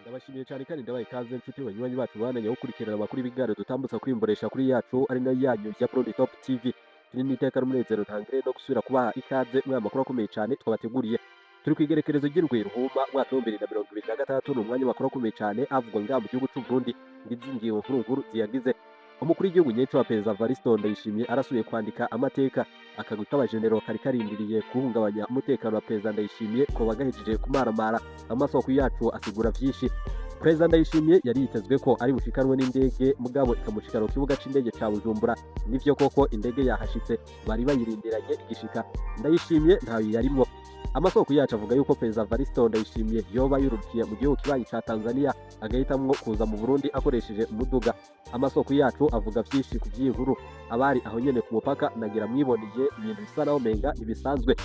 Ndabashimiye cyane kandi ndabaye ikaze, inshuti banywanyi bacu bananya gukurikirana amakuru y'ibiganiro dutambutsa kuri imboresha kuri yacu, ari nayo yanyu ya Burundi Top TV. Turi n'iteka n'umunezero ntangire no gusubira kubaha ikaze muri aya makuru akomeye cyane twabateguriye. Turi ku igerekerezo ry'indwi Ruhuma umwaka wa 2026. Ni umwanya w'amakuru akomeye cyane avugwa ngaha mu gihugu c'u Burundi. Ngizi ingingo nkuru nkuru ziyagize. Umukuru w'igihugu nyinshi wa Perezida Evariste Ndayishimiye arasubiye kwandika amateka. Akagwi k'abajenero kari karindiriye guhungabanya umutekano wa Perezida Ndayishimiye ko bagahejeje kumaramara. Amasoko yacu asigura vyinshi. Perezida Ndayishimiye yari yitezwe ko ari bushikanwe n'indege, mugabo ikamushikana ku kibuga c'indege ca Bujumbura. Nivyo koko, indege yahashitse, bari bayirindiranye igishika. Ndayishimiye ntayo yarimwo. Amasoko yacu avuga yuko Perezida Evariste Ndayishimiye yoba yurukiye mu gihugu kibanyi ca Tanzania, agahitamwo kuza mu Burundi akoresheje umuduga. Amasoko yacu avuga vyinshi ku vy'inkuru. Abari aho nyene ku mupaka, nagira mwiboneye ibintu bisa naho menga ntibisanzwe.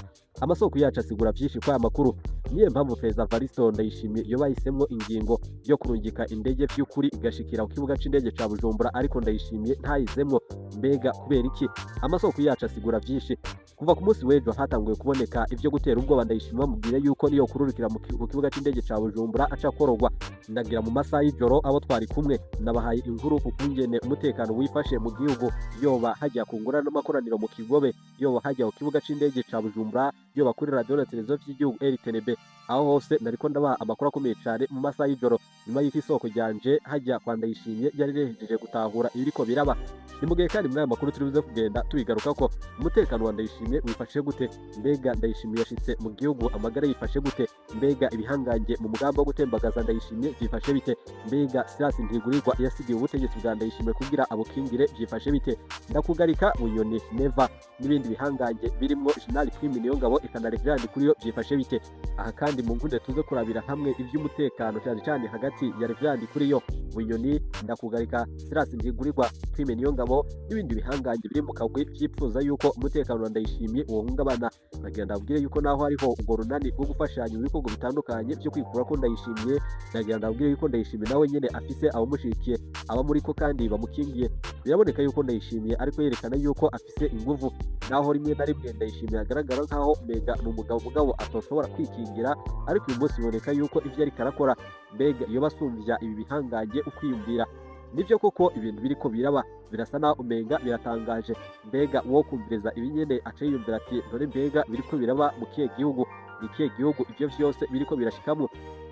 Amasoko yacu asigura vyinshi kw'aya makuru. Niyo mpamvu Perezida Evariste Ndayishimiye yoba yahisemwo ingingo yo kurungika indege vy'ukuri igashikira ku kibuga c'indege ca Bujumbura, ariko Ndayishimiye ntayizemwo. Mbega kubera iki? Amasoko yacu asigura vyinshi. Kuva ku munsi w'ejo hatanguye kuboneka ivyo gutera ubwoba Ndayishimiye, bamubwira yuko niyo kururikira ku kibuga c'indege ca Bujumbura aca korogwa. Ndagira mu masaha y'ijoro abo twari kumwe nabahaye inkuru ku kungene umutekano wifashe mu gihugu, yoba hajya ku ngurane n'amakoraniro mu Kigobe, yoba hajya ku kibuga c'indege ca Bujumbura, yoba kuri radiyo na televiziyo vy'igihugu RTNB. Aho hose nariko ndabaha amakuru akomeye cane mu masaha y'ijoro, nyuma y'uko isoko ryanje hajya kwa Ndayishimiye yari rihejeje gutahura ibiriko biraba. Ni mu gihe kandi muri aya makuru turi buze kugenda tubigarukako. Umutekano wa Ndayishimiye wifashe gute? Mbega Ndayishimiye yashitse mu gihugu amagara yifashe gute? Mbega ibihangange mu mugambi wo gutembagaza Ndayishimiye vyifashe bite? Mbega Silas Ntigurirwa yasigiye ubutegetsi bwa Ndayishimiye kugira abukingire vyifashe bite? Ndakugarika, Bunyoni, Neva n'ibindi bihangange birimwo General Prime Niyongabo eka na Reverend Kuriyo vyifashe bite? Aha kandi mu nkunde tuze kurabira hamwe ivy'umutekano, cyane cyane hagati ya Reverend Kuriyo, Bunyoni, Ndakugarika, Silas Ntigurirwa, Prime Niyongabo n'ibindi bihangange biri mu kagwi vyipfuza yuko umutekano wa Ndayishimiye wohungabana. Nagira ndabwire yuko naho hariho urwo runani rwo gufashanya mu bikorwa bitandukanye vyo kwikura ko Ndayishimiye, nagira ndabwire yuko Ndayishimiye nawe nyene afise abamushigikiye, abamuriko kandi bamukingiye. Biraboneka yuko Ndayishimiye ariko yerekana yuko afise inguvu, naho rimwe na rimwe Ndayishimiye agaragara nkaho umenga ni umugabo mugabo atoshobora kwikingira. Ariko uyu munsi biboneka yuko ivyo ariko arakora, mbega iyo basumvya ibi bihangange ukwiyumvira. Nivyo koko, ibintu biriko biraba birasa naho umenga biratangaje. Mbega uwo kumviriza ibi nyene aca yiyumvira ati: "None mbega biriko biraba mu kihe gihugu? Ni ikihe gihugu ivyo vyose biriko birashikamwo?"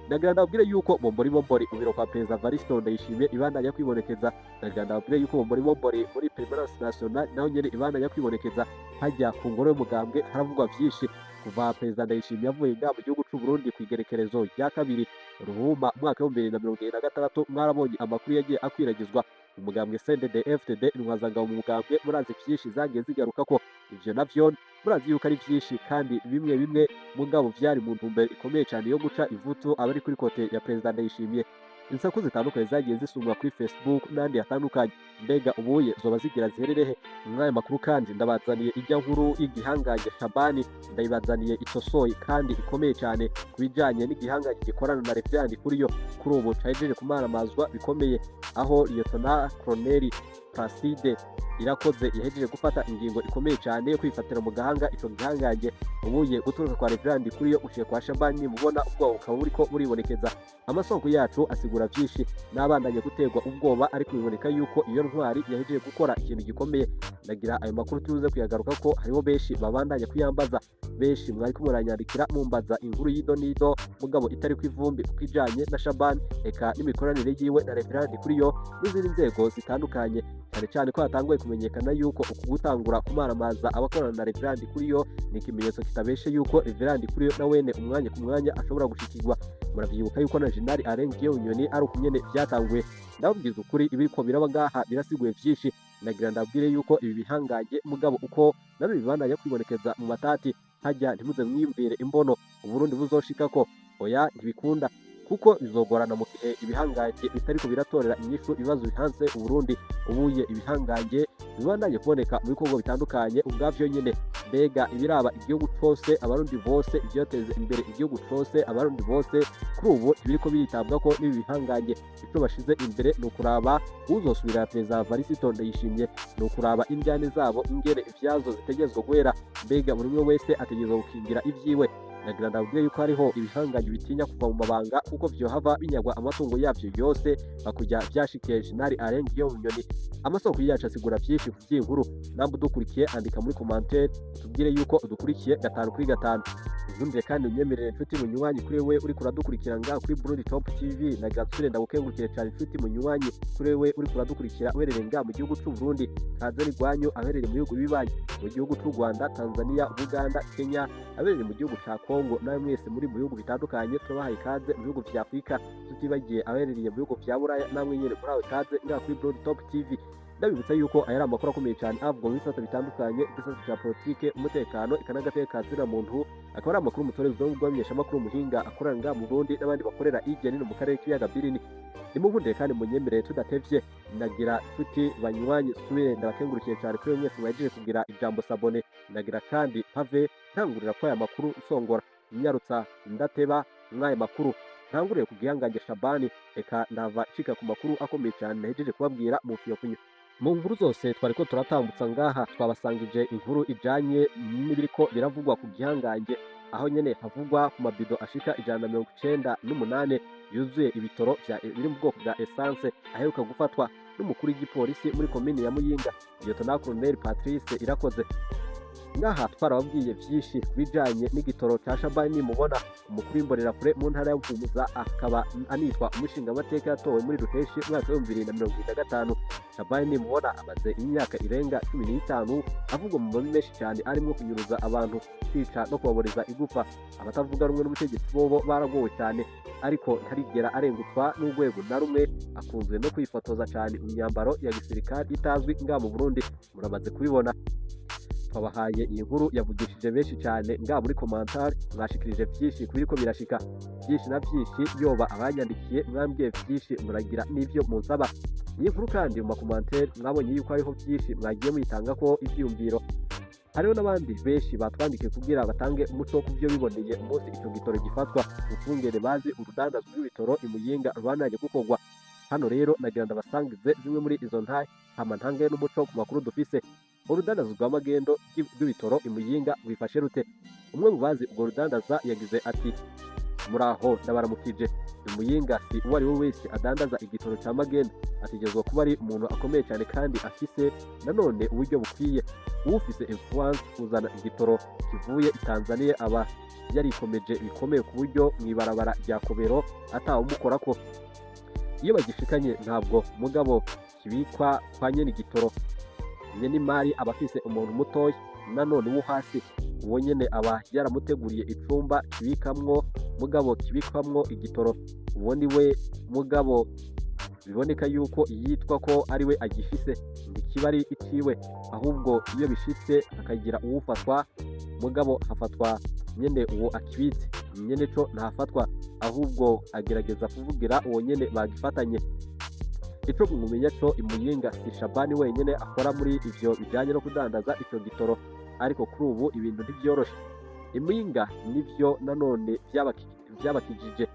Nagira ndababwire yuko bombori bombori mu biro kwa Perezida Evariste Ndayishimiye ibandanya kwibonekeza. Nagira ndababwire yuko bombori bombori muri Permanence Nationale naho nyene ibandanya kwibonekeza. Hajya ku ngoro y'umugambwe haravugwa vyinshi. Kuva Perezida Ndayishimiye avuye ngaha mu gihugu c'u Burundi ku igerekerezo rya 2 Ruhuma umwaka wa 2026, mwarabonye amakuru yagiye akwiragizwa umugambwe CNDD FDD, intwazangabo mu mugambwe. Murazi vyinshi zagiye zigaruka ko ivyo navyo murazi yuko ari vyinshi, kandi bimwe bimwe mugabo vyari mu ntumbero ikomeye cyane yo guca ivutu abari kuri côté ya Perezida Ndayishimiye. Insaku zitandukanye zagiye zisumwa kuri Facebook n'andi hatandukanye. Mbega ubuye zoba zigira zihererehe? Muri aya makuru kandi ndabazaniye ijya nkuru y'igihangange Shabani. Ndayibazaniye itosoye kandi ikomeye cyane ku bijanye n'igihangange gikorana na Reverend Kuriyo, kuri ubu cahejeje kumaramazwa bikomeye, aho Lieutenant Colonel Placide Irakoze yahejeje gufata ingingo ikomeye cyane yo kwifatira mu gahanga ico gihangange. Ubuye guturuka kwa Reverend Kuriyo uciye kwa Shabani, mubona ubwoba bukaba buriko buribonekeza. Amasoko yacu asigura vyinshi n'abandanye guterwa ubwoba, ariko biboneka yuko iyo ntwari yahejeje gukora ikintu gikomeye. Ndagira ayo makuru tuze kuyagaruka ko hariho benshi babandanya kuyambaza. Benshi mwariko muranyandikira mumbaza inkuru y'ido n'ido, mugabo itari ku ivumbi, kuko ijanye na Shabani eka n'imikoranire yiwe na Reverend Kuriyo n'izindi nzego zitandukanye, cyane cyane ko hatanguye kumenyekana yuko uku gutangura kumaramaza abakorana na Reverend Kuriyo ni ikimenyetso kitabeshe yuko Reverend Kuriyo na wene umwanya ku mwanya ashobora gushikirwa. Muravyibuka yuko na General Alain Guillaume Bunyoni ari ukunyene vyatanguye. Ndababwiza ukuri, ibiriko biraba ngaha birasiguye vyinshi. Nagira ndabwire yuko ibi bihangange mugabo uko nabyo bibandanya kwibonekeza mu matati hajya, ntimuze mwiyumvire imbono Uburundi buzoshikako. Oya, ntibikunda, kuko bizogorana mu gihe ibihangange bitariko biratorera inyishu ibibazo bihanze Uburundi. Ubuye ibihangange bibandanye kuboneka mu bikorwa bitandukanye ubwavyo nyene. Mbega ibiraba igihugu cose, Abarundi bose, ivyoteza imbere igihugu cose, Abarundi bose, kuri ubu ntibiriko biritabwa ko n'ibi bihangange. Ico bashize imbere ni ukuraba uzosubira Perezida Evariste Ndayishimiye, ni ukuraba indyane zabo ingene ivyazo zitegerezwa guhera. Mbega buri umwe wese ategerezwa gukingira ivyiwe. Nagira ndabwire yuko hariho ibihangange bitinya kuva mu mabanga, kuko vyohava binyagwa amatungo yavyo yose, bakujya vyashikiye Général Alain Guillaume Bunyoni. Amasoko yacu asigura vyinshi ku vy'inkuru. Namba udukurikiye, andika muri commentaire utubwire yuko udukurikiye gatanu kuri gatanu. Unkundire kandi unyemerere, inshuti munywanyi, kuri wewe uriko uradukurikira ngaha kuri Burundi Top TV, nagira nsubire ndagukengurukire cyane, inshuti munywanyi, kuri wewe uriko uradukurikira uherereye ngaha mu gihugu c'u Burundi. Kaze n'igwanyu aherereye mu bihugu bibanyi, mu gihugu c'u Rwanda, Tanzania, Uganda, Kenya, abereye mu gihugu ca Congo, nawe mwese muri mu bihugu bitandukanye, turabahaye ikaze mu bihugu vya Afurika, tutibagiye aberereye mu bihugu vya Buraya, namwe nyene murahawe ikaze ngaha kuri Burundi Top TV. Ndabibutsa yuko aya ari amakuru akomeye cyane avugwa mu bisata bitandukanye, igisata cya politike, umutekano, eka n'agateka ka muntu. Akaba ari amakuru mutorezwa n'ubwamenyeshamakuru muhinga akorera ngaha mu Burundi n'abandi bakorera hirya no hino mu karere k'ibiyaga binini. Nimunkundire kandi munyemerere tudatevye, ndagira inshuti banywanyi subire ndabakengurukiye cyane kuri mwese mwahejeje kugira ijambo s'abonner. Ndagira kandi pave ntangurira ko aya makuru nsongora nyarutsa ndateba mw'aya makuru ntanguriye ku gihangange Shabani. Eka ndava nshika ku makuru akomeye cyane nahejeje kubabwira mu fiyofunyo. Mu nkuru zose twariko turatambutsa ngaha, twabasangije inkuru ijanye n'ibiriko biravugwa ku gihangange, aho nyene havugwa ku mabido ashika 198 yuzuye ibitoro biri mu bwoko bwa essence, aheruka gufatwa n'umukuru w'igipolisi muri komine ya Muyinga, Lieutenant Colonel Patrice Irakoze. Ngaha twarababwiye vyinshi ku bijanye n'igitoro ca Shabani. Mubona umukuru w'imbonerakure mu ntara ya Buhumuza, akaba anitwa umushingamateka yatowe muri Ruheshi mu mwaka w'2025. Shabani mubona amaze imyaka irenga 15 avugwa mu mabi menshi cyane, arimwo kunyuruza abantu, kwica no kubaboreza igufa. Abatavuga rumwe n'ubutegetsi bobo baragowe cyane, ariko ntarigera arengutswa n'urwego na rumwe. Akunzwe no kwifotoza cyane mu myambaro ya gisirikare itazwi ngaha mu Burundi, muramaze kubibona. Twabahaye iyi nkuru yavugishije benshi cyane ngaha muri commentaire, mwashikirije vyinshi kubiriko birashika, byinshi na vyinshi. Yoba abanyandikiye, mwambwiye vyinshi, muragira n'ivyo munsaba. Iyi nkuru kandi mu ma commentaires mwabonye yuko hariho vyinshi mwagiye muyitanga ko ivyiyumviro. Hariho n'abandi benshi batwandikiye kugira batange umuco ku vyo biboneye umunsi ico gitoro gifatwa, ukungene bazi urudandazwa rw'ibitoro imuyinga rubandanye gukorwa. Hano rero nagira ndabasangize zimwe muri izo ntahe, hama ntange n'umuco ku makuru dufise. Urudandazo rwa magendo rw'ibitoro imuyinga rwifashe rute? Umwe mu bazi urwo rudandaza yagize ati: "Muraho, ndabaramukije. Imuyinga si uwo ari we wese adandaza igitoro ca magendo, ategerezwa kuba ari umuntu akomeye cyane kandi afise nanone uburyo bukwiye. Ufise influence kuzana igitoro kivuye i Tanzania aba yarikomeje bikomeye, ku buryo mw'ibarabara rya Kobero atawumukorako. Iyo bagishikanye ntabwo mugabo kibikwa kwa nyene igitoro. Nyene imari aba afise umuntu mutoya nanone wo hasi, uwo nyene aba yaramuteguriye icumba kibikamwo, mugabo kibikwamwo igitoro. Uwo ni we mugabo biboneka yuko yitwa ko ari we agifise, ntikiba ari iciwe. Ahubwo iyo bishitse hakagira uwufatwa, mugabo hafatwa nyene uwo akibitse, nyene co ntafatwa, ahubwo agerageza kuvugira uwo nyene bagifatanye. Ico mumenya co, imuyinga si Shabani wenyene akora muri ivyo bijanye no kudandaza ico gitoro, ariko kuri ubu ibintu ntivyoroshe. Imuyinga nivyo nanone vyabakijije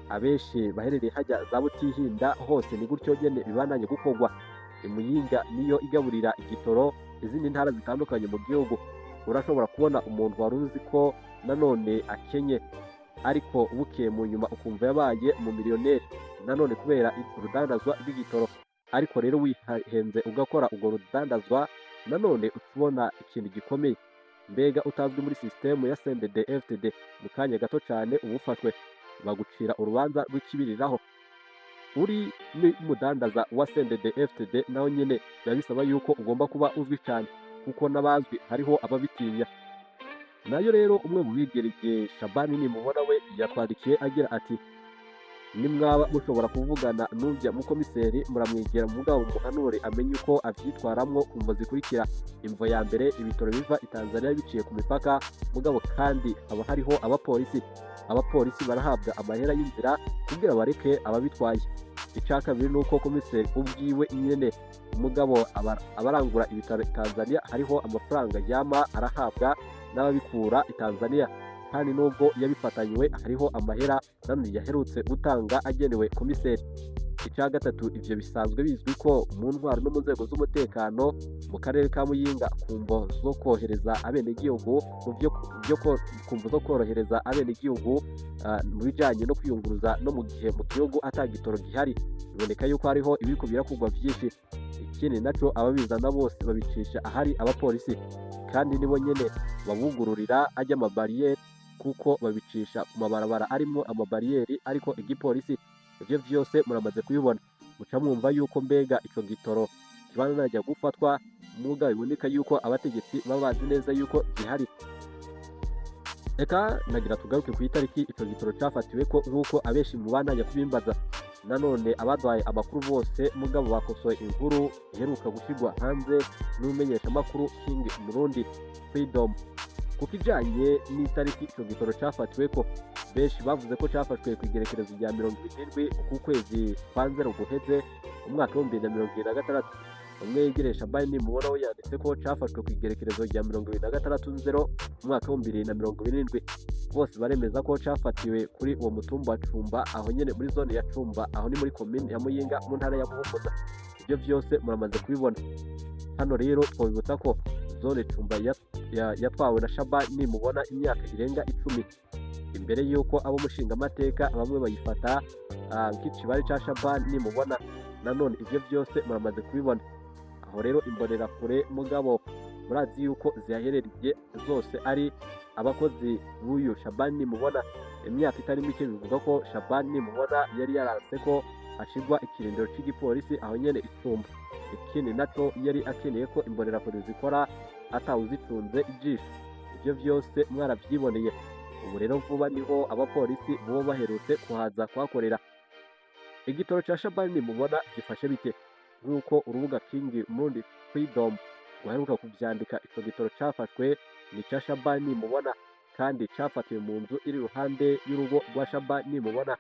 abenshi baherereye hajya za Butihinda hose, ni gutyo nyene bibandanye gukorwa. Imuyinga niyo igaburira igitoro izindi ntara zitandukanye mu gihugu. Urashobora kubona umuntu wari uzi ko nanone akenye, ariko bukeye mu nyuma ukumva yabaye umumiliyoneri nanone kubera urudandazwa rw'igitoro. Ariko rero wihenze ugakora urwo rudandazwa, nanone uca ubona ikintu gikomeye. Mbega utazwi muri sisitemu ya CNDD FDD, mu kanya gato cyane uba ufashwe, bagucira urubanza rw'ikibiriraho. Uri n'umudandaza wa CNDD FDD, naho nyene biba bisaba yuko ugomba kuba uzwi cyane, kuko n'abazwi hariho ababitinya." Nayo rero umwe mu bigereye Shabani nimubona we yatwandikiye agira ati: "Nimwaba mushobora kuvugana n'ujya mukomiseri, muramwegera mugabo muhanure amenye uko avyitwaramwo ku mvo zikurikira. Imvo ya mbere, ibitoro biva i Tanzania biciye ku mipaka, mugabo kandi haba hariho abapolisi. Abapolisi barahabwa amahera y'inzira kugira bareke ababitwaye. Ica kabiri nuko komiseri ubwiwe nyene mugabo abarangura ibitaro i Tanzania hariho amafaranga yama arahabwa n'ababikura i Tanzania, kandi nubwo yabifatanywe hariho amahera nanone yaherutse gutanga agenewe komiseri." Icya gatatu, ivyo bisanzwe bizwi ko mu ntwaro no mu nzego z'umutekano mu karere ka Muyinga, ku mvo zo kohereza abenegihugu mu byo ku mvo zo korohereza abenegihugu mu bijanye no kwiyunguruza, no mu gihe mu gihugu ata gitoro gihari, biboneka yuko hariho ibiriko birakugwa vyinshi. Ikindi naco, ababizana bose babicisha ahari abapolisi, kandi nibo nyene babugururira ajya amabariyeri, kuko babicisha ku mabarabara arimwo amabariyeri ariko igipolisi. Ivyo vyose muramaze kubibona, muca mwumva yuko mbega ico gitoro kibanajya gufatwa muga biboneka yuko abategetsi baba bazi neza yuko gihari. Eka nagira tugaruke ku itariki ico gitoro cafatiwe ko, nk'uko abenshi mu bandanya kubimbaza. Nanone abaduhaye amakuru bose mugabo bakosoye inkuru iheruka gushirwa hanze n'umumenyeshamakuru King Murundi Freedom ku kijanye n'itariki ico gitoro cafatiwe ko. Benshi bavuze ko cafashwe ku igerekerezo rya 27 uku kwezi kwa 0 guheze, umwaka w'2026. Umwe yegeresha Shabani mubona we yanditse ko cafashwe ku igerekerezo rya 26/0 umwaka w'2027. Bose baremeza ko cafatiwe kuri uwo mutumba wa Cumba, aho nyene muri zone ya Cumba, aho ni muri komine ya Muyinga, mu ntara ya Buhumuza. Ibyo vyose muramaze kubibona. Hano rero twabibutsa ko zone Cumba yatwawe na Shabani mubona imyaka irenga 10 imbere y'uko abo mushingamateka bamwe bayifata nk'ikibari ca Shabani mubona. Nanone ivyo vyose muramaze kubibona. Aho rero imbonerakure mugabo murazi yuko zihaherereye zose ari abakozi b'uyu Shabani mubona. Imyaka itari mike bivuga ko Shabani mubona yari yaranse ko hashigwa ikirindiro c'igipolisi aho nyene icumba. Ikindi naco, yari akeneye ko imbonerakure zikora atawuzicunze ijisho. Ivyo vyose mwaravyiboneye. Ubu rero vuba niho abapolisi boba baherutse kuhaza kuhakorera. Igitoro ca Shabani mubona gifashe bite? Nk'uko urubuga King Murundi Freedom rwaheruka kuvyandika, ico gitoro cafashwe ni ca Shabani mubona, kandi cafatiwe mu nzu iri iruhande y'urugo rwa Shabani mubona.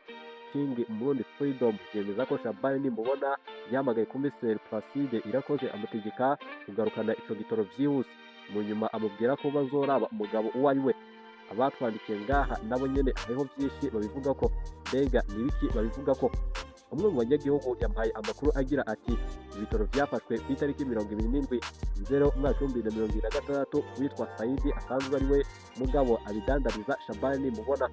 King Murundi Freedom yemeza ko Shabani mubona yahamagaye komiseri Placide Irakoze, amutegeka kugarukana ico gitoro vyihuse. Mu nyuma amubwira ko bazoraba umugabo uwo ari we. Abatwandikiye ngaha nabo nyene hariho vyinshi babivuga ko. Mbega ni ibiki babivuga ko? Umwe mu banyagihugu yampaye amakuru agira ati: "Ibitoro vyafashwe ku itariki 27/0 umwaka w'2026, witwa Saidi asanzwe ari we mugabo abidandariza Shabani mubona.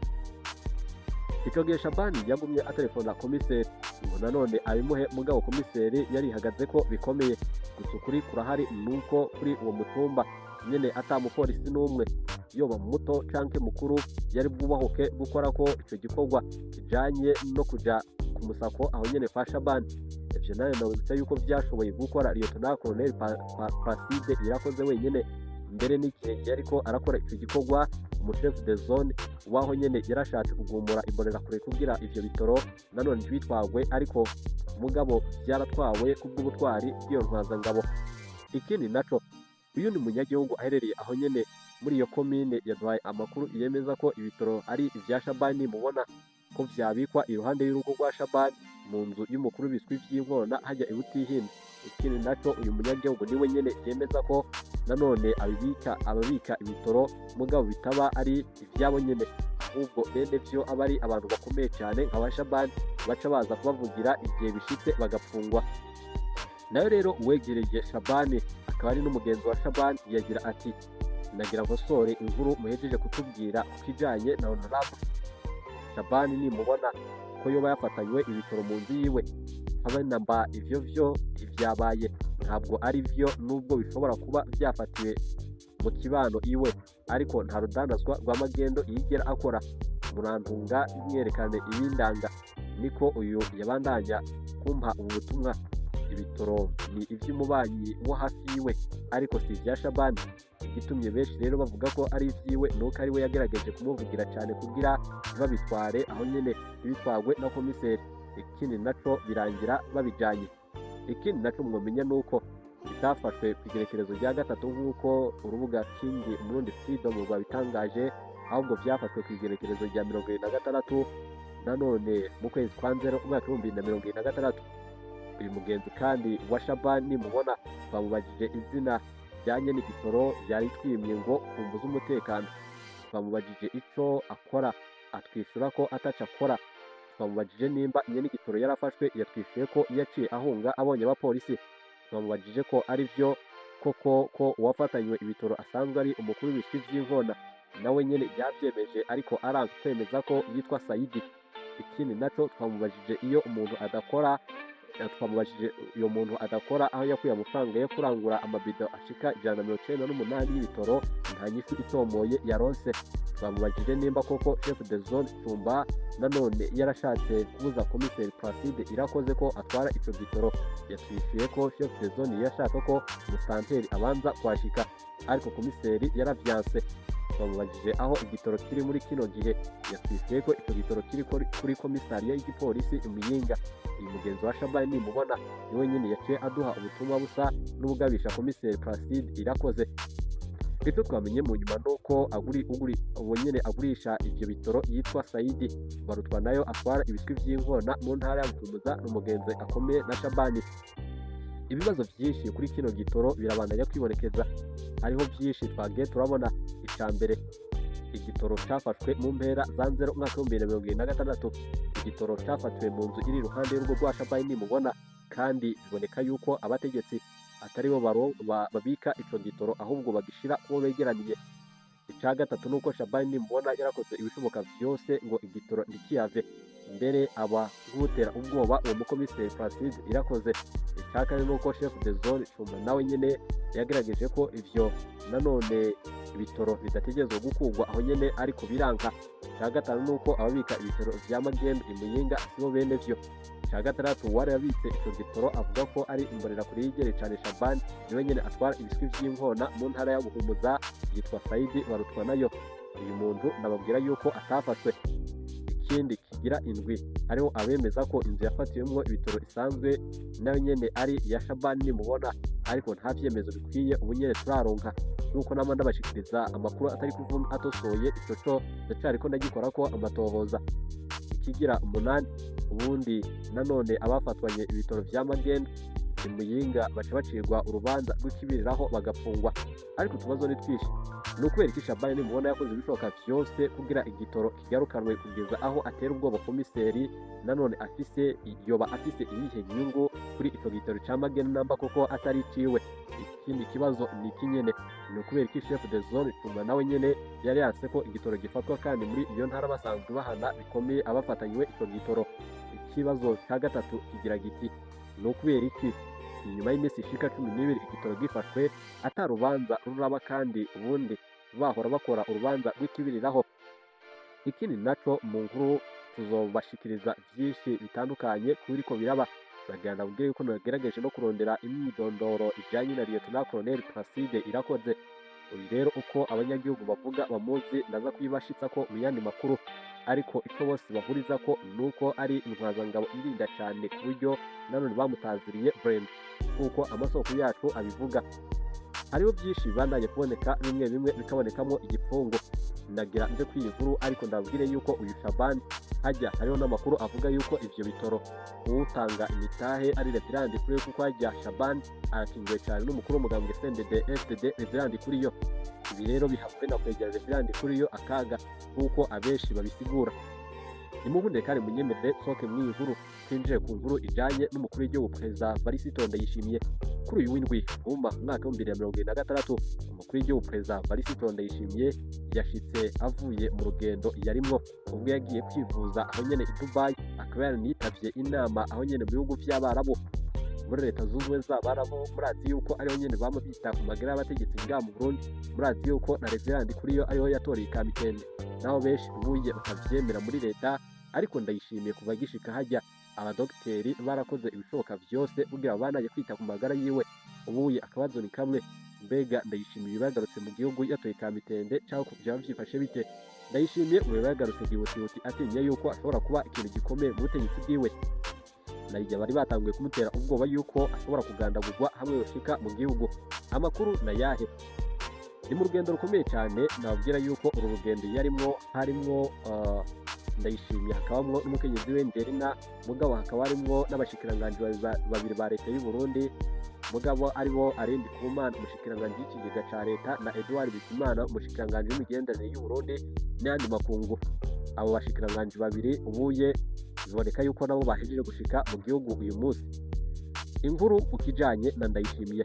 Ico gihe Shabani yagumye atelefona komiseri ngo nanone abimuhe, mugabo komiseri yarihagaze ko bikomeye. Gusa ukuri kurahari, nuko kuri uwo mutumba nyene ata mupolisi n'umwe, yoba muto canke mukuru, yari bwubahuke gukora ko ico gikorwa kijanye no kuja ku musako aho nyene kwa Shabani. Ivyo nawe nabibutsa yuko vyashoboye gukora Lieutenant Colonel Placide Irakoze wenyene. Mbere n'igihe yariko arakora ico gikorwa, umuchef de zone waho nyene yarashatse kugumura imbonerakure kugira ivyo bitoro nanone ntibitwagwe, ariko mugabo vyaratwawe kubw'ubutwari bw'iyo ntwazangabo. Ikindi naco, uyu ni munyagihugu aherereye aho nyene muri iyo komine yaduhaye amakuru yemeza ko ibitoro ari ivya Shabani mubona, ko vyabikwa iruhande y'urugo rwa Shabani mu nzu y'umukuru w'ibiswi vy'inkona hajya ibutihinda. Ikindi naco, uyu munyagihugu niwe nyene yemeza ko nanone abibika ababika ibitoro mugabo bitaba ari ivyabo nyene, ahubwo bene vyo aba ari abantu bakomeye cyane nka ba Shabani, baca baza kubavugira igihe bishitse bagapfungwa." Nayo rero uwegereye Shabani akaba ari n'umugenzi wa Shabani yagira ati: "Nagira nkosore inkuru muhejeje kutubwira ku kijanye na Honorable Shabani nimubona, ko yoba yafatanywe ibitoro mu nzu yiwe. Habe namba, ivyo vyo ntivyabaye, ntabwo ari vyo. Nubwo bishobora kuba vyafatiwe mu kibano iwe, ariko nta rudandazwa rw'amagendo yigera akora. Murantunga mwerekane ibindanga." Niko uyu yabandanya kumpa ubu butumwa. Ibitoro ni ivy'umubanyi wo hafi yiwe, ariko si ivya Shabani. Igitumye benshi rero bavuga ko ari ivyiwe nuko ari we yagerageje kumuvugira cyane kugira ntibabitware aho nyene, ntibitwagwe na komiseri. Ikindi naco, birangira babijanye. Ikindi naco mwomenya nuko bitafashwe ku igerekerezo rya gatatu nk'uko urubuga King Murundi Freedom rwabitangaje, ahubwo vyafashwe ku igerekerezo rya 26 nanone mu kwezi kwa 0 umwaka w'2026. Uyu mugenzi kandi wa Shabani mubona twamubajije izina ryanye n'igitoro yari twimye ngo kumvu z'umutekano. Twamubajije ico akora, atwishura ko ataco akora. Twamubajije nimba nyen'igitoro yarafashwe, yatwishuye ko yaciye ahunga abonye abapolisi. Twamubajije ko ari vyo koko ko uwafatanywe ibitoro asanzwe ari umukuru w'ibiswi vy'inkona, nawe nyene yavyemeje ariko aranka kwemeza ko yitwa Sayidi. Ikindi naco twamubajije iyo umuntu adakora, twamubajije uyo muntu adakora aho yakuye amafaranga yo kurangura amabido ashika 198 y'ibitoro, nta nyishu itomoye yaronse. Twamubajije nimba koko chef de zone Cumba nanone yarashatse kubuza komiseri Placide Irakoze ko atwara ico gitoro, yatwishuye ko chef de zone yashaka ko musitanteri abanza kwashika, ariko komiseri yaravyanse. Twamubajije aho igitoro kiri muri kino gihe, yatwishuye ko ico gitoro kiri kuri komisariya y'igipolisi i Muyinga. Uyu mugenzi wa Shabani nimubona niwe nyene yaciye aduha ubutumwa busa n'ubugabisha komiseri Placide Irakoze. Icyo twamenye mu nyuma nuko aguri uguri uwo nyene agurisha ivyo bitoro yitwa Saidi Barutwa, nayo atwara ibiswi vy'inkona mu ntara ya Buhumuza, n'umugenzi akomeye na Shabani. Ibibazo vyinshi kuri kino gitoro birabandanya kwibonekeza, hariho vyinshi twagiye turabona. Ica mbere, igitoro cafashwe mu mpera za nzero umwaka w'2026. Igitoro cafatiwe mu nzu iri iruhande y'urugo rwa Shabani nimubona, kandi biboneka yuko abategetsi atari bo babika ico gitoro, ahubwo bagishira kubo begeraniye. Ica gatatu nuko Shabani nimubona yarakoze ibishoboka vyose ngo igitoro ntikiyave, mbere aba nk'utera ubwoba uwo mukomiseri Placide Irakoze. Ica kane nuko chef de zone Cumba nawe nyene yagerageje ko ivyo nanone ibitoro bidategerezwa gukurwa aho nyene, ariko biranka. Ica gatanu nuko ababika ibitoro vya magendu i Muyinga sibo bene vyo. Ica gatandatu, uwari yabitse ico gitoro avuga ko ari imbonerakure yegereye cane Shabani, niwe nyene atwara ibiswi vy'inkona mu ntara ya Buhumuza, yitwa Saidi Barutwa nayo. Uyu muntu ndababwira yuko atafashwe. Ikindi kigira indwi, hariho abemeza ko inzu yafatiwemwo ibitoro isanzwe nayo nyene ari iya Shabani nimubona, ariko nta vyemezo bikwiye ubu nyene turaronka. Nk'uko nama ndabashikiriza amakuru atari kuvumbi atosoye, ico co ndacariko ndagikorako amatohoza. Ikigira umunani, ubundi nanone abafatwanye ibitoro vya magendu i Muyinga baca bacirwa urubanza rw'ikibiriraho bagapfungwa, ariko utubazo ni twinshi. Ni ukubera iki Shabani nimubona yakoze ibishoboka vyose kugira igitoro kigarukanwe, kugeza aho atera ubwoba komiseri? Nanone afise yoba afise iyihe nyungu kuri ico gitoro ca magendu namba koko atari iciwe? Ikindi kibazo ni iki nyene: ni ukubera iki chef de zone Cumba nawe nyene yari yanse ko igitoro gifatwa, kandi muri iyo ntara basanzwe bahana bikomeye abafatanywe ico gitoro? Ikibazo ca gatatu kigira giti: ni ukubera iki inyuma y'iminsi ishika 12 igitoro gifashwe ata rubanza ruraba, kandi ubundi bahora bakora urubanza rw'ikibiriraho? Ikindi naco, mu nkuru tuzobashikiriza vyinshi bitandukanye kubiriko biraba. Nagira ndababwire yuko nagerageje no kurondera imyidondoro ijanye na Lieutenant Colonel Placide Irakoze. Uyu rero, uko abanyagihugu bavuga bamuzi, ndaza kuyibashitsako mu yandi makuru, ariko ico bose bahurizako nuko ari intwazangabo irinda cane, ku buryo nanone bamutaziriye Brenda nk'uko amasoko yacu abivuga. Hariho byinshi bibandanye kuboneka, bimwe bimwe bikabonekamo igipfungu. Nagira nze kuri iyi nkuru, ariko ndabwire yuko uyu Shabani hajya hariho n'amakuru avuga yuko ivyo bitoro uwutanga imitahe ari Reverend kuri, kuko hajya Shabani arakingiwe cyane n'umukuru w'umugambwe CNDD FDD Reverend Kuriyo. Ibi rero bihabwe na kwegera Reverend Kuriyo akaga, nk'uko abenshi babisigura. Nimuhunde kandi munyemerere soke mw'iyi nkuru, twinjire ku nkuru ijanye n'umukuru w'igihugu Perezida Varisito Ndayishimiye. Kuri uyu w'indwi Ntumba umwaka w'2026, umukuru w'igihugu Perezida Varisito Ndayishimiye yashitse avuye mu rugendo yarimwo ubwo yagiye kwivuza aho nyene i Dubai, akaba yaranitavye inama aho nyene mu bihugu vy'Abarabu, muri Leta Zunze Ubumwe z'Abarabu. Murazi yuko ariho nyene bama bita ku magara y'abategetsi ngaha mu Burundi. Murazi yuko na Reverend Kuriyo ariho yatoreye ikamitende, naho benshi ubuye batavyemera muri leta. Ariko Ndayishimiye kuva agishika hajya, abadogiteri barakoze ibishoboka vyose kugira babandanye kwita ku magara yiwe. Ubuye akabazo ni kamwe: mbega Ndayishimiye bagarutse mu gihugu yatoye kamitende, cyangwa vyaba vyifashe bite? Ndayishimiye ubu yagarutse bwihutihuti atinya yuko ashobora kuba ikintu gikomeye mu butegetsi bwiwe, narijya bari batanguye kumutera ubwoba yuko ashobora kugandagurwa hamwe yoshika mu gihugu. Amakuru na yahe? Ni mu rugendo rukomeye cyane. Nababwira yuko uru rugendo yarimwo harimwo Ndayishimiye, hakabamwo n'umukenyezi we Nderina, mugabo hakaba harimwo n'abashikiranganji babiri ba leta y'u Burundi, mugabo aribo Alain Ndikumana, umushikiranganji w'ikigega ca leta, na Edouard Bizimana, umushikiranganji w'imigenderanire y'u Burundi n'ayandi makungu. Abo bashikiranganji babiri ubuye Biboneka yuko nabo bahejeje gushika mu gihugu uyu munsi. Inkuru ku kijanye na Ndayishimiye: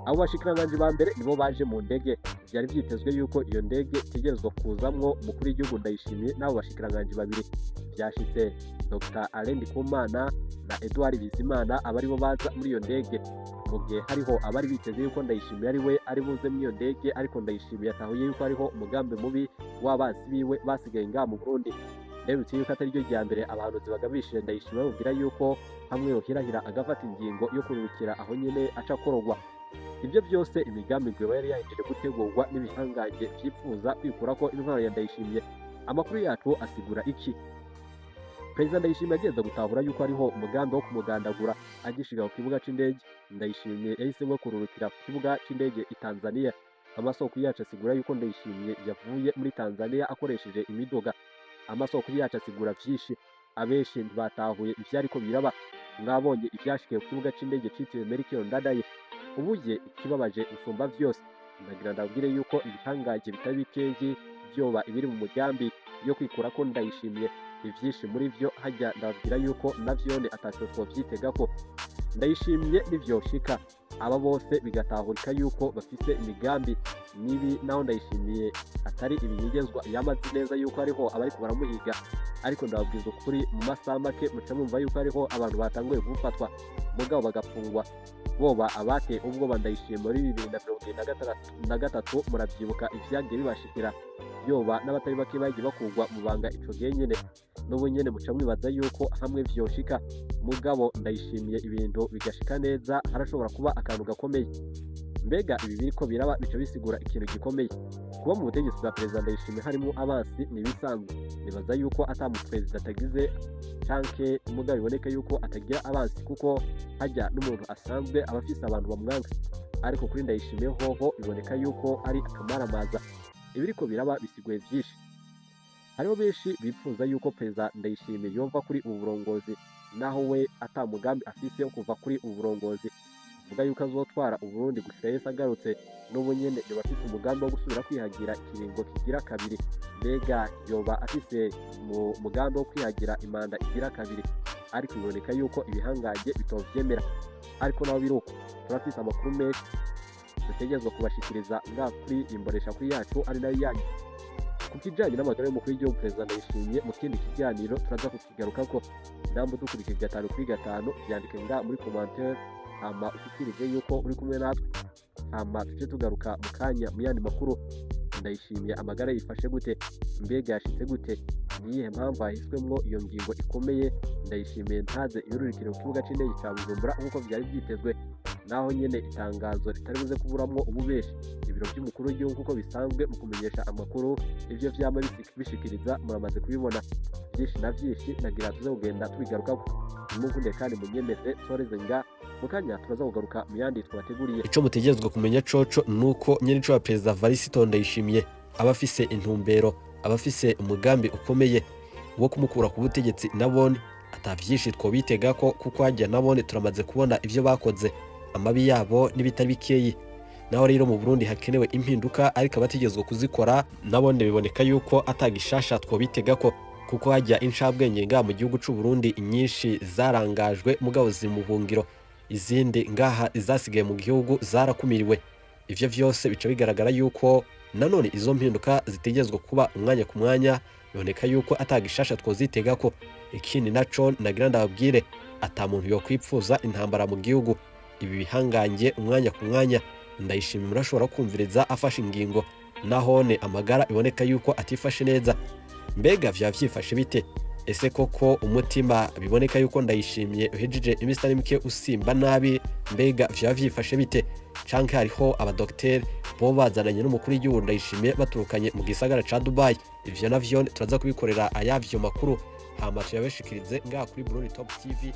abo bashikiranganji ba mbere nibo baje mu ndege. Vyari vyitezwe yuko iyo ndege itegerezwa kuzamwo umukuru w'igihugu Ndayishimiye n'abo bashikiranganji babiri. Vyashitse Dr Alain Ndikumana na Edouard Bizimana aba aribo baza muri iyo ndege, mu gihe hariho abari biteze yuko Ndayishimiye ari we ari buze muri iyo ndege. Ariko Ndayishimiye yatahuye yuko hariho umugambi mubi w'abansi biwe basigaye ngaha mu Burundi. Ndabibutse yuko atari ryo rya mbere abahanuzi bagabishije Ndayishimiye, bamubwira yuko hamwe yohirahira agafata ingingo yo kururukira aho nyene aca akorogwa. Ivyo vyose, imigambi ngo yari yahejeje gutegurwa n'ibihangange vyipfuza kwikurako intwaro ya Ndayishimiye. Amakuru yacu asigura iki? Perezida Ndayishimiye ageza gutahura yuko hariho umugambi wo kumugandagura agishika ku kibuga c'indege. Ndayishimiye yahisemwo kururukira ku kibuga c'indege i Tanzania. Amasoko yacu asigura yuko Ndayishimiye yavuye muri Tanzania akoresheje imiduga. Amasoko yacu asigura vyinshi. Abenshi ntibatahuye ivyariko biraba. Mwabonye ivyashikiye ku kibuga c'indege citiriwe Melchior Ndadaye. Ubuye ikibabaje gusumba vyose, ndagira ndabwire yuko ibihangaje bitari bikeyi vyoba ibiri mu mugambi yo kwikurako Ndayishimiye. Ivyinshi muri vyo hajya ndababwira yuko navyone ataco twovyitegako. Ndayishimiye nivyoshika, aba bose bigatahurika yuko bafise imigambi mibi, naho Ndayishimiye atari ibinyegezwa, yamaze neza yuko hariho abariko baramuhiga. Ariko ndababwiza ukuri, mu masaha make muca mumva yuko hariho abantu batanguye gufatwa mugabo bagapfungwa, boba abate ubwoba Ndayishimiye muri 2023. Muravyibuka ivyagiye bibashikira, yoba n'abatari bake bagiye bakugwa mu banga ico gihe nyene. N'ubu nyene muca mwibaza yuko hamwe vyoshika, mugabo Ndayishimiye ibintu bigashika neza, harashobora kuba akantu gakomeye. Mbega ibi biriko biraba bica bisigura ikintu gikomeye. Kuba mu butegetsi bwa perezida Ndayishimiye harimo abansi ni ibisanzwe. Nibaza yuko ata mu perezida atagize canke mugabo biboneka yuko atagira abansi, kuko hajya n'umuntu asanzwe aba afise abantu bamwanga. Ariko kuri Ndayishimiye hoho biboneka yuko ari akamaramaza. Ibiriko biraba bisiguye vyinshi. Hariho benshi bipfuza yuko perezida Ndayishimiye yova kuri ubu burongozi, naho we ata mugambi afise wo kuva kuri ubu burongozi. Avuga yuko azotwara Uburundi gushika Yesu agarutse. N'ubu nyene yoba afise umugambi wo gusubira kwihagira ikiringo kigira kabiri. Mbega yoba afise mu mugambi wo kwihagira imanda igira kabiri? Ariko biboneka yuko ibihangange bitovyemera. Ariko naho biruko, turafise amakuru menshi dutegerezwa kubashikiriza ngaha kuri imbonesha kuri yacu ari nayo yanyu. Ku kijanye n'amagara y'umukuru w'igihugu perezida Ndayishimiye, mu kindi kiganiro turaza kukigarukako. Ndambu dukurikije gatanu kuri gatanu, vyandike nga muri commentaire, hama ushikirize yuko uri kumwe natwe, hama tuce tugaruka mu kanya mu yandi makuru. Ndayishimiye amagara yifashe gute? Mbega yashitse gute? Niyihe mpamvu hahiswemwo iyo ngingo ikomeye, Ndayishimiye ntaze yururikire ku kibuga c'indege ca Bujumbura nk'uko vyari vyitezwe, naho nyene itangazo ritari buze kuburamwo ububeshi? Ibiro vy'umukuru w'igihugu, nk'uko bisanzwe mu kumenyesha amakuru, ivyo vyama bishikiriza muramaze kubibona. Vyinshi na vyinshi nagira tuze kugenda tubigarukako. Nimunkunde kandi munyemerere nsoreze nga. Mu kanya turaza kugaruka mu yandi twabateguriye. Ico mutegerezwa kumenya coco nuko nyene wa perezida Varisito Ndayishimiye aba afise intumbero, aba afise umugambi ukomeye wo kumukura ku butegetsi. Nabone ata vyinshi twobitegako, kuko hajya nabone turamaze kubona ivyo bakoze, amabi yabo n'ibitari bikeyi. Naho rero mu Burundi hakenewe impinduka, ariko abategerezwa kuzikora nabone biboneka yuko atagishasha twobitegako, kuko hajya incabwenge ngaha mu gihugu c'u Burundi nyinshi zarangajwe mugabo ziri mu buhungiro, izindi ngaha izasigaye mu gihugu zarakumiriwe. Ivyo vyose bica bigaragara yuko nanone izo mpinduka zitegerezwa kuba umwanya ku mwanya, biboneka yuko atagishasha twozitegako. Ikindi naco nagira ndababwire, ata muntu yokwipfuza intambara mu gihugu. Ibi bihangange umwanya ku mwanya Ndayishimiye murashobora kumviriza afashe ingingo, nahone amagara iboneka yuko atifashe neza. Mbega vyaba vyifashe bite? Ese koko umutima biboneka yuko Ndayishimiye uhejeje iminsi itari mike usimba nabi, mbega vyaba vyifashe bite? Canke hariho abadokiteri bo bazananye n'umukuru w'igihugu Ndayishimiye baturukanye mu gisagara ca Dubai? Ivyo navyo turaza kubikorera ayavyo makuru, hama tuyabashikirize ngaha kuri Burundi Top TV.